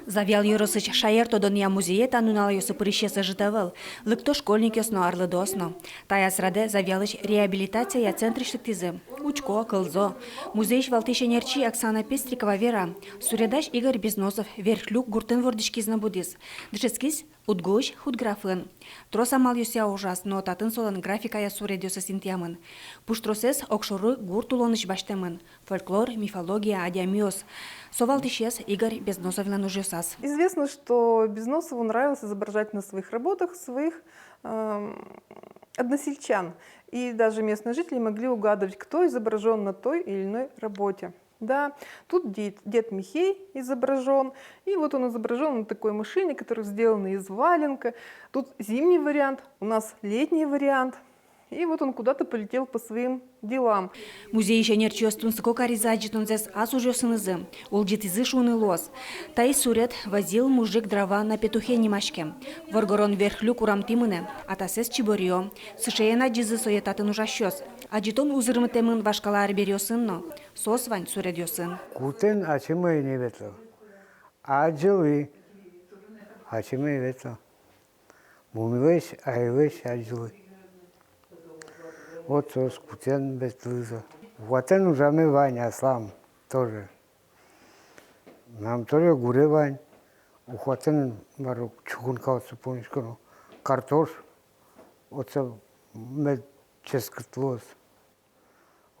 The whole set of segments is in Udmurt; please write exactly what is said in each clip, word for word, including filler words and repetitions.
Завьял ёросысь шаертодонъя музее та нуналъёсы пырисьёс ӧжыт ӧвӧл. Лыкто школьникъёс но, арлыдоос но. Таяз радэ Завьялысь реабилитация центрысь лыктӥзы. Учко, кылзо. Музейысь валтӥсь ӧнерчи Оксана Пестрикова вера: суредась Игорь Безносов Верхлюк гуртын вордӥськиз но будӥз. Дышетскиз УдГУысь худграфын. Трос амалъёсъя ужаз, но татын солэн графикая суредъёсыз интыямын. Пуштросэз огшоры гурт улонысь басьтэмын: фольклор, мифология, адямиос. Со валтӥсез Игорь Безносовлэн ужъёсаз. Известно, что Безносову нравилось изображать на своих работах своих, эм, односельчан. И даже местные жители могли угадывать, кто изображён на той или иной работе. Да, тут дед, дед Михей изображён. И вот он изображён на такой машине, которая сделана из валенка. Тут зимний вариант, у нас летний вариант. И вот он куда-то полетел по своим делам. Музейысь ӧнерчиос тунсыко каризы адӟытонзэс ас ужъёсынызы, улӟытӥзы, шуыны луоз. Таиз суред «Возил мужик дрова на петухе» нимаське. Воргорон Верхлюк урамтӥ мынэ, атасэз чиборъё. Сыӵеен адӟизы сое татын ужасьёс. Адӟытон узырмытэмын вашкала арбериосын но. Соос вань суредъёсын. Кутэн ачим ӧй ни ветло. Адӟылӥ, ачим ӧй ветло. Мумилэсь, айылэсь адӟылӥ. Вот соос кутэн ветлӥзы. Ухватэн ужаме вань аслам тоже. Мынам тоже гуре вань. Ухватэн мар-о, чугунка отсы понӥсько но, картош отсы, мед ческыт луоз.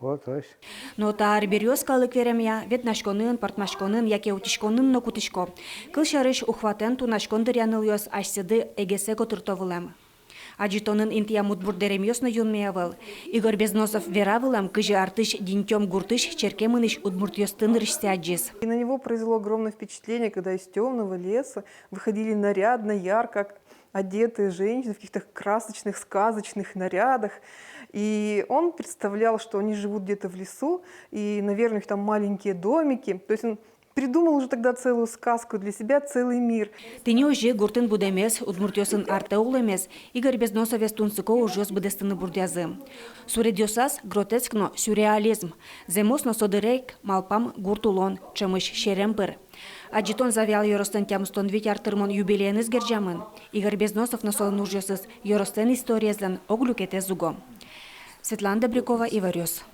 Вот, ось. Но та арбериос калык верамъя ветласьконын, пӧртмаськонын яке утиськонын но кутӥсько. Кылсярысь, ухватэн тунаськон дыръя нылъёс асьсэды эгесэ котырто вылэм. Адӟытонын интыям удмурт дэремъёс но юнме ӧвӧл. Игорь Безносов вера вылэм, кызьы артысь Динтём гуртысь черке мынӥсь удмуртъёсты нырысьсэ адӟиз. И на него произвело огромное впечатление, когда из тёмного леса выходили нарядно, ярко одетые женщины в каких-то красочных, сказочных нарядах. И он представлял, что они живут где-то в лесу, и, наверное, у них там маленькие домики. То есть он придумал уже тогда целую сказку для себя, целый мир. Тӥни озьы гуртын будэмез, удмуртъёсын артэ улэмез Игорь Безносовез тунсыко ужъёс быдэстыны бурдъязы. Суредъёсаз гротеск но сюрреализм. Зэмос но со дыре ик малпам гурт улон, ӵемысь серем пыр. Адӟытон Завьял ёрослэн тямыстон вить ар тырмон юбилееныз герӟамын. Игорь Безносов но солэн ужъёсыз ёрослэн историезлэн ог люкетэз уго. Светлана Добрякова, Иворъёс.